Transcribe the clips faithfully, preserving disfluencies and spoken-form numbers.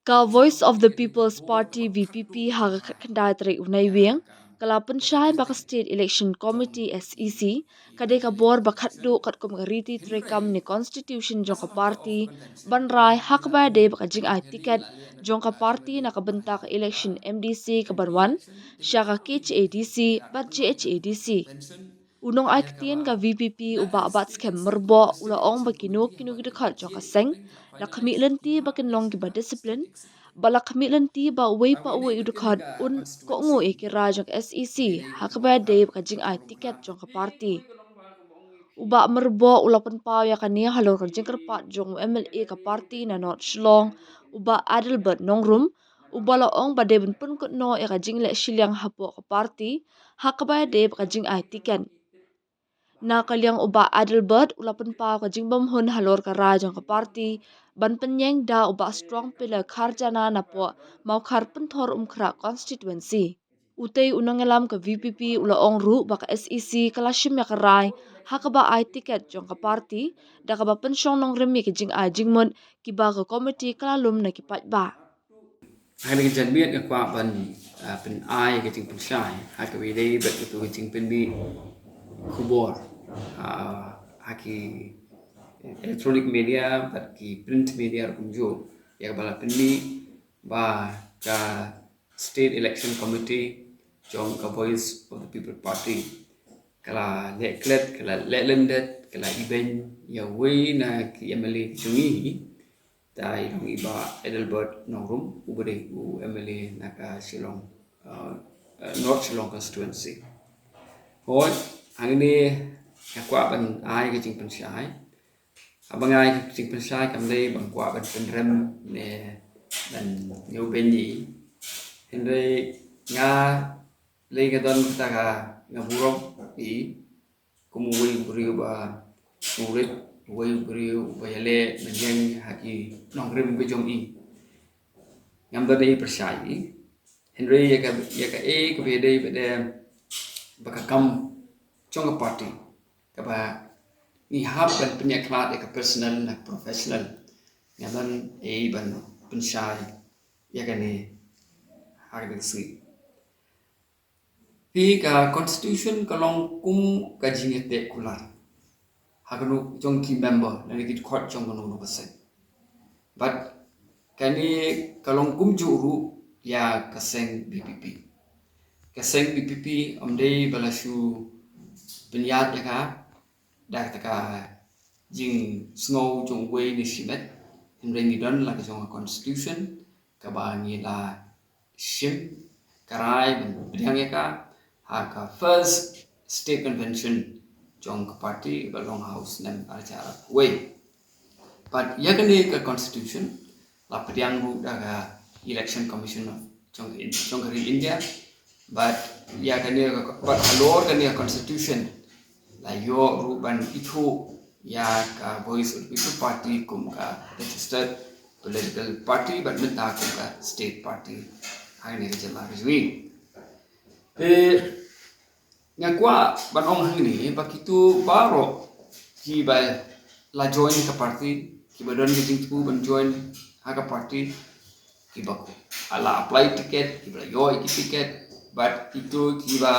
Ka Voice of the People's Party, V P P, ha ka khatkhyndai tarik u Naiwieng ka la pynshai ba ka State Election Committee, S E C, ka dei ka bor ba khatduh katkum ka riti treikam ne constitution jong ka party ban rai ha kaba dei ba ka jingai tiket jong ka party na ka bynta ka election M D C ka ban wan sha ka K H A D C bad J H A D C. U nongai ktien ka V P P u Bah Batskhem Myrboh u la ong ba kino kino ki dkhot jong ka seng la khmih lynti ba kin long kiba discipline, ba la khmih lynti ba uwei pa uwei u dkhot un kohnguh ïa ki rai jong ka S E C ha kaba dei ba ka jingai tiket jong ka party. U Bah Myrboh u la pynpaw ïa kane halor ka jingkyrpad jong u M L A ka party na North Shillong, u Bah Adelbert Nongrum, uba la ong ba dei ban pynkut noh ïa ka jingleh shiliang hapoh ka party ha kaba dei ba ka jingai tiket. Na ka liang u Bah Adelbert u la pynpaw ka jingbymhun halor ka rai jong ka party ban pynïeng da u Bah Strong Pillar Kharjana napoh Mawkhar Pynthor Umkhrah constituency. Utei u nongïalam ka V P P u la ong ruh ba ka S E C ka la shim ïa ka rai ha kaba ai tiket jong ka party da kaba pynshong nongrim ïa ki jingai jingmut kiba ka komiti ka la lum na ki paidbah. Ha kane ka janmiet nga kwah ban, ah, pyn-ai ka jingpynshai ha kaba ïadei bad katu ka jingpynmih khubor, ah, ha ki electronic media bad ki print media ruh kumjuh ïa kaba la pynmih ba ka State Election Committee jong ka Voice of the People Party ka la leh klet, ka la leh lyndet, ka la ibeiñ ïa uwei na ki M L A ki jong ngi, da i long i Bah Adelbert Nongrum, uba dei u M L A na ka Shillong, uh, uh, North Shillong constituency. Hooid, hangne nga kwah ban ai ka jingpynshai. Haba nga ai ka jingpynshai kam dei ba nga kwah ban pynrem ne ban ñiewbeiñ ïa i. Hynrei nga lei nga don kata ka, nga burom ïa i kum uwei u briew ba sngewrit, uwei u briew uba ïaleh mynjur ha ki nongrim ki jong i. Ngam don ei pyrshah ïa i. Hynrei ïa ka, ïa kaei kaba ïadei bad ba ka kam jong ka party kaba ngi hap ban pynïakhlad ïa ka personal na professional, ngam don ei ban pynshai ïa kane ha kane ka sngi. Phi, ka constitution ka long kum ka jingïateh kular ha kano jong ki member lane ki dkhot jong kano kano ka seng. Bad kane ka long kumjuh ruh ïa ka seng V P P. Ka seng V P P ym dei ba la shu pynïaid ïa ka da kata ka jingsngew jong uwei ne shimet, hynrei ngi don la ka jong ka constitution kaba ngi la shim ka rai ban pdiang ïa ka ha ka first state convention jong ka party ba long ha u snem ar hajar arphew wei. Bad ïa kane ka constitution la pdiang ruh da ka Election Commission jong ka In-, jong ka ri India. Bad ïa kane ka, bad halor kane ka constitution la ïoh ruh ban ithuh ïa ka Voice of the People Party kum ka registered political party bad mynta kum ka state party ha kane ka jylla ka jong ngi. Te nga kwah ban ong hangne ba kito baroh kiba la join ka party, kiba don ka jingthmu ban join ha ka party, kiba la apply ticket, kiba la ïoh ïa ki ticket, bad kito kiba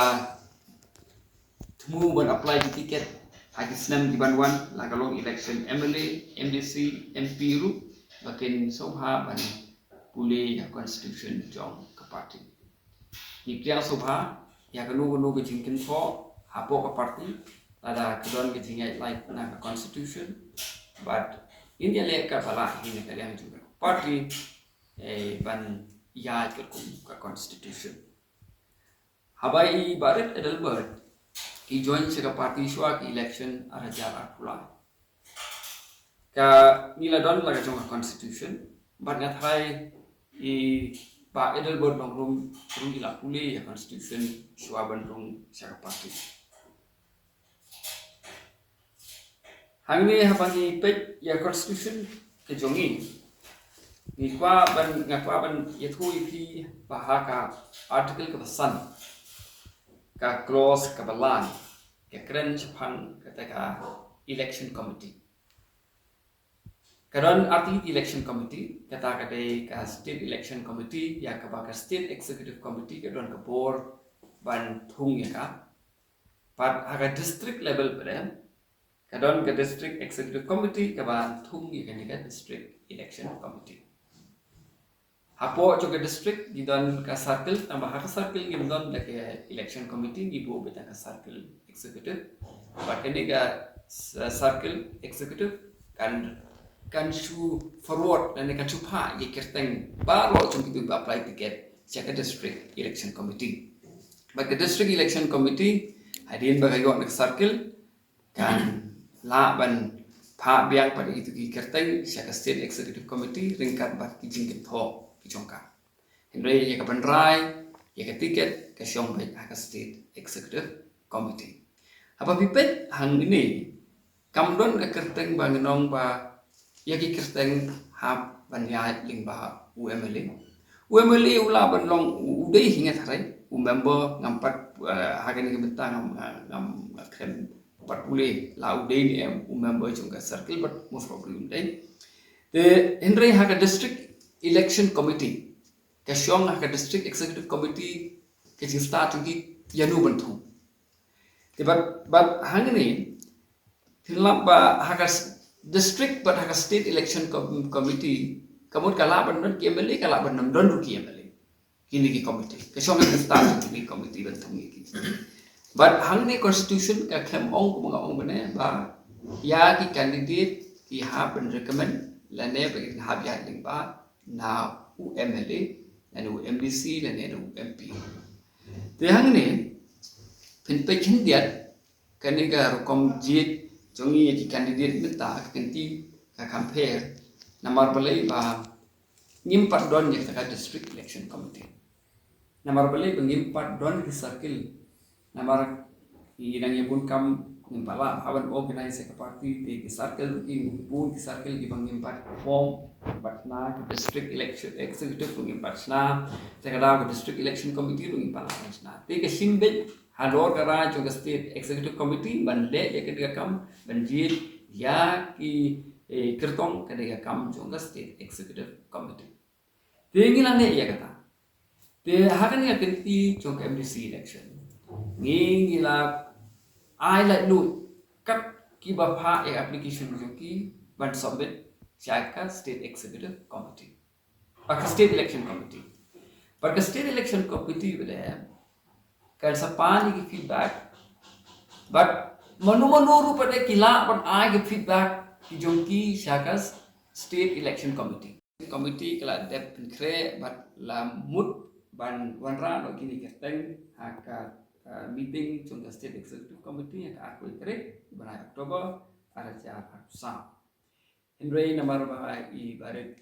thmu ban apply ki ticket ha ki snem ki ban wan, la ka long election M L A, M D C, M P ruh, ba kin sngewbha ban pule ïa ka constitution jong ka party. Ngi pdiang sngewbha ïa kano kano ka jingkynthoh hapoh ka party lada ka don ka jingïaid lait na ka constitution. Bad ngin ïaleh kaba lah hi na ka liang jong ka party, eh, ban ïaid katkum ka constitution. Haba i Bah Rit Adelbert i join sha ka party shuwa ka election ar hajar arphew lai, ka ngi la don la ka jong ka constitution, bad nga tharai i Bah Adelbert Nongrum ruh i la pule ïa constitution shuwa ban rung sha ka party. Hangne haba ngi peit ïa constitution ka jong ngi, ngi kwah ban, nga kwah ban ïathuh ïa phi ba ha ka article kaba san, ka clause kaba lai, ka kren shaphang kata ka election committee. Ka don artylli election committee, kata ka dei ka state election committee, ïa kaba ka state executive committee ka don ka bor ban thung ïa ka. Bad ha ka district level pat de, ka don ka district executive committee kaba thung ïa kane ka district election committee. Hapoh jong ka district ngi don ka circle, tangba ha ka circle ngim don da ka election committee, ngi buh beit da ka circle executive. Bad kane ka s-, circle executive kan, kan shu forward lane kan shu phah ïa ki kyrteng baroh jong kito kiba apply ticket sha ka district election committee. Bad ka district election committee hadien ba ka ïoh na ka circle kan lah ban phah biang pat ïa kito ki kyrteng sha ka state executive committee ryngkat bad ki jingkynthoh ki jong ka. Hynrei ïa ka ban rai ïa ka ticket ka shong beit ha ka state executive committee. Haba phi peit hangne, kam don ka kyrteng ba ngan ong ba ïa ki kyrteng hap ban ïaid lyngba u MLA. U MLA u lah ban long u, u dei hi nga tharai, u member ngam pat, eh, ha kane ka bynta ngam, ngam, ngam, ngam khlem pat pule la u dei ne em u member jong ka circle, but most probably u dei. Te hynrei ha ka district election committee, ka shong ha ka district executive committee, ka jingstad jong ki ïano ban thung. Te bad, bad hangne, phin lap ba ha ka s-, district bad ha ka state election com-, committee, ka mut ka lah ban don ki MLA, ka lah ban ym don ruh ki MLA. Kine ki committee, ka shong ha ka stad kine ki committee ban thung ïa ki. Bad hangne constitution ka khlem ong kumba nga ong mynne ba ïa ki candidate ki hap ban recommend lane ba ki hap ïaid lyngba na u MLA lane u MDC lane na u MP. Te hangne phin peit khyndiat kane ka rukom jied jong ngi ïa ki candidate mynta ka kynti ka compare namar balei ba ngim pat don ïa ka district election committee. Namar balei ba ngim pat don ki circle. Namar ki dang ïa bun kam ngim pat lah ban organize ka party te ki circle ki bun ki circle kiba ngim pat form, pat shna ki district election executive ngim pat shna. Te ka daw ka district election committee ruh ngim pat lah ban shna. Te ka shim beit halor ka rai jong ka state executive committee ban leh ïa ka dei ka kam ban jied ïa ki, eh, kyrtong ka dei ka kam jong ka state executive committee. Te ngi la leh ïa kata. Te ha kane ka kynti jong ka MDC election ngi, ngi la ai laitluid kat kiba phah ïa application jong ki ban submit sha ka state executive committee. Ba ka state election committee. Ba ka state election committee ba dei kan sa pan ïa ki feedback. Bad mano mano ruh pat de ki lah ban ai ki feedback ki jong ki sha ka state election committee. Committee ka la dep pynkhreh bad la mut ban wanrah noh kine ki kyrteng ha ka, uh, meeting jong ka state executive committee ha ka arphew tarik bnai October arhajar arphew saw. Hynrei namar ba i Barit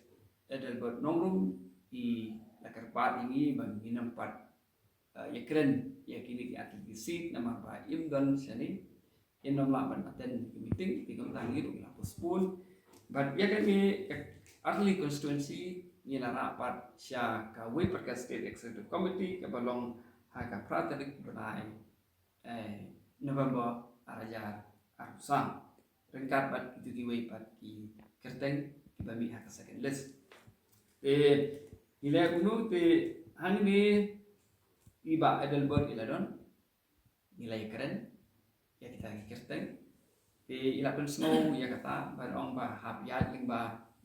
Adelbert Nongrum i la kyrpad ïa ngi ba ngin ym pat, uh, ïakren ïa kine ki artylli ki seat namar ba im don shane, im lah ban attend ki meeting, te kumta ngi ruh ngi la postpone. Bad ïa kane ka artylli constituency ngi la rah pat sha kawei pat ka state executive committee kaba long ha ka phra tarik bnai, eh, November arhajar arphew saw. Ryngkat bad kito kiwei pat ki kyrteng kiba mih ha ka second list. Te ngi leh kumno te hangne i Bah Adelbert i la don. Ngi la ïakren ïa kita ki kyrteng. Te i la pynsngew ïa kata ban ong ba hap ïaid lyngba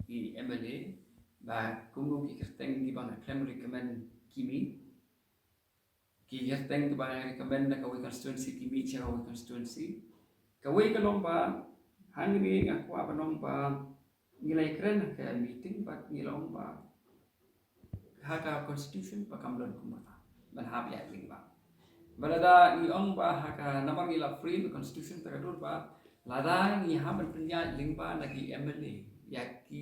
i MLA ba kumno ki kyrteng kiba nga khlem recommend ki mih. Ki kyrteng kiba nga recommend na kawei constituency ki mih sha kawei constituency. Kawei ka long ba hangne nga kwah ban ong ba ngi la ïakren ha ka meeting bad ngi la ong ba ha ka constitution ba kam don kumta ban hap ïaid lyngba. Ba lada ngi ong ba ha ka namar ngi la frame constitution ta ka dur ba lada ngi hap ban pynïaid lyngba na ki MLA ïa ki,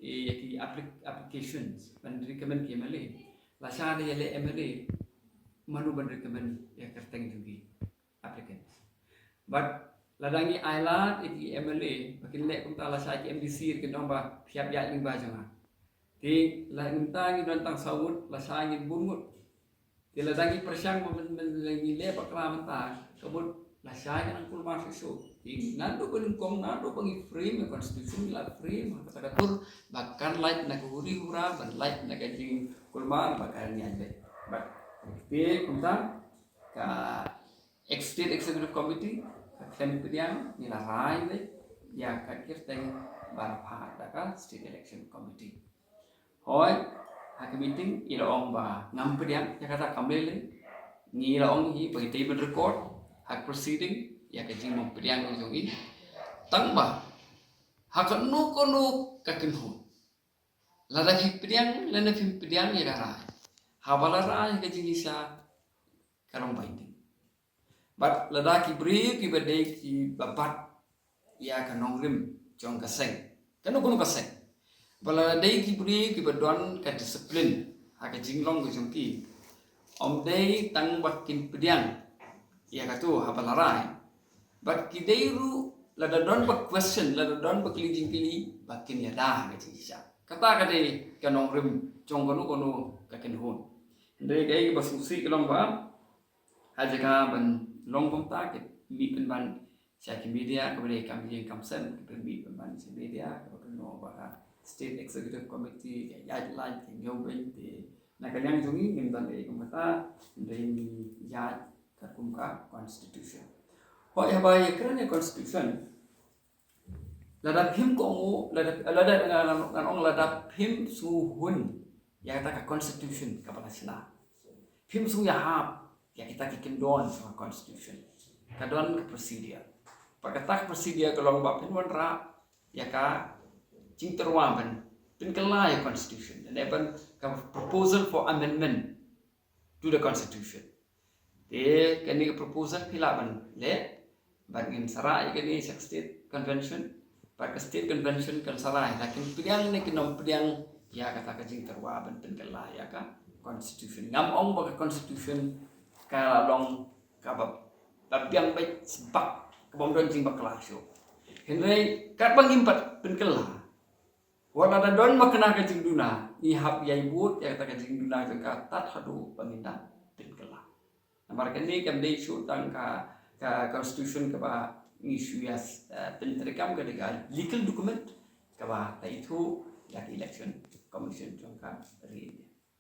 ïa ki applic-, applications ban recommend ki MLA. Lashai da ïaleh MLA mano ban recommend ïa ka kyrteng jong ki applicants. Bad lada ngi ailad ïa ki MLA ba kin leh kumta lashai ki MDC kin ong ba phi hap ïaid lyngba jong nga. Te lada mynta ngi don tang saw ngut lashai ngin bun ngut. Te lada ngi pyrshang ba men, men ngi leh bakla mynta ka mut lashai ka nang kulmar shuh shuh. Ki naduh ba nyngkong, naduh ba ngi frame ïa constitution, ngi la frame ha kata ka tur ba kan lait na ka huri hura, ban lait na ka jingkulmar ba kan ïaid beit. Bad te kumta ka ex-, State Executive Committee ka khlem pdiang, ngi la rai beit ïa ka kyrteng ba la phah da ka State Election Committee. Hooid, ha ka meeting i la ong ba ngam pdiang ïa kata, kam lei lei. Ngi la ong hi ba ngi dei ban record ha ka proceeding ïa ka jingbym pdiang jong i. Tang ba ha kano kano ka kynhun, lada phi pdiang lane phim pdiang ïa ka rai, haba la rai ka jingshisha ka long binding. Bad lada ki briew kiba dei kiba bat ïa ka nongrim jong ka seng, kano kano ka seng, ba lada dei ki briew kiba don ka discipline ha ka jinglong ka jong ki, ym dei tang ba kin pdiang ïa katu haba la rai, bad ki dei ruh, lada don ba question, lada don ba kylli jingkylli, ba kin ïada ha ka jingshisha. Kata ka dei ka nongrim jong kano kano ka kynhun. Hynrei kaei kaba sngewsih ka long ba ha jaka ban long kumta, ki mih pynban sha ki media, kaba dei kam ïing kam sem, ki mih pynban sha media, kaba kynnoh ba ka State Executive Committee ka ïaid lait, ka ñiew beiñ. Te na ka liang jong ngi ngim don ei kumta, hynrei ngi ïaid katkum ka constitution. Hooid, haba ïakren ïa constitution, lada phim kohnguh, lada, lada, ngan, ngan ong, lada phim sngewhun ïa kata ka constitution kaba la shna, phim sngewhun ïahap ïa kita ki kyndon jong ka constitution, ka don ka procedure. Bad kata ka procedure ka long ba phin wanrah ïa ka jingtyrwa ban pynkylla ïa ka constitution, lane ban ka proposal for amendment to the constitution. Te kane ka proposal phi lah ban leh, bad ngin sa rah ïa kane sha ka state convention, bad ka state convention kan sa rah lada kin pdiang ne kin ym pdiang ïa kata ka jingtyrwa ban pynkylla ïa ka constitution. Ngam ong ba ka constitution ka la long kaba, ba biang beit sbak, kaba ym don jingbakla shuh. Hynrei katba ngim pat pynkylla, wat lada don ma kane ka jingduna, ngi hap ïai bud ïa kata ka jingduna jong ka tad haduh ba ngin da pynkylla. Namar kane kam dei shuh tang ka, ka constitution kaba ngi shu ïa, eh, pyntreikam, ka dei ka legal document kaba la ithuh da ka Election Commission jong ka ri India.